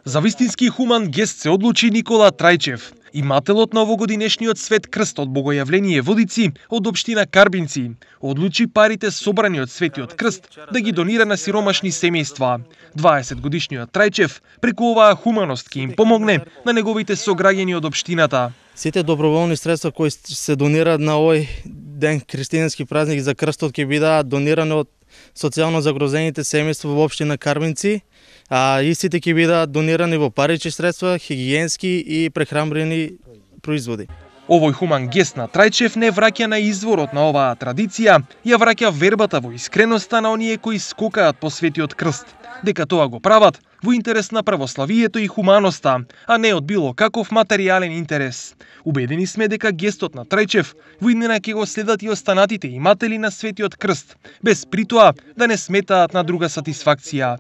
За вистински хуман гест се одлучи Никола Трајчев, имателот на овогодинешниот Свет крст од Богојавление Водици од општина Карбинци. Одлучи парите собрани од Светиот крст да ги донира на сиромашни семејства. 20-годишниот Трајчев преку оваа хуманост ќе им помогне на неговите сограѓани од општината. Сите доброволни средства кои се донираат на овој ден христијански празник за крстот ќе бидат донирани од социјално загрозените семејства во општина Карбинци, а истите ќе бидат донирани во парични средства, хигиенски и прехранбени производи. Овој хуман гест на Трајчев не враќа на изворот на оваа традиција, ја враќа вербата во искреноста на оние кои скокаат по Светиот крст, дека тоа го прават во интерес на православието и хуманоста, а не од било каков материјален интерес. Убедени сме дека гестот на Трајчев во иднина ќе го следат и останатите иматели на Светиот крст, без при тоа да не сметаат на друга сатисфакција.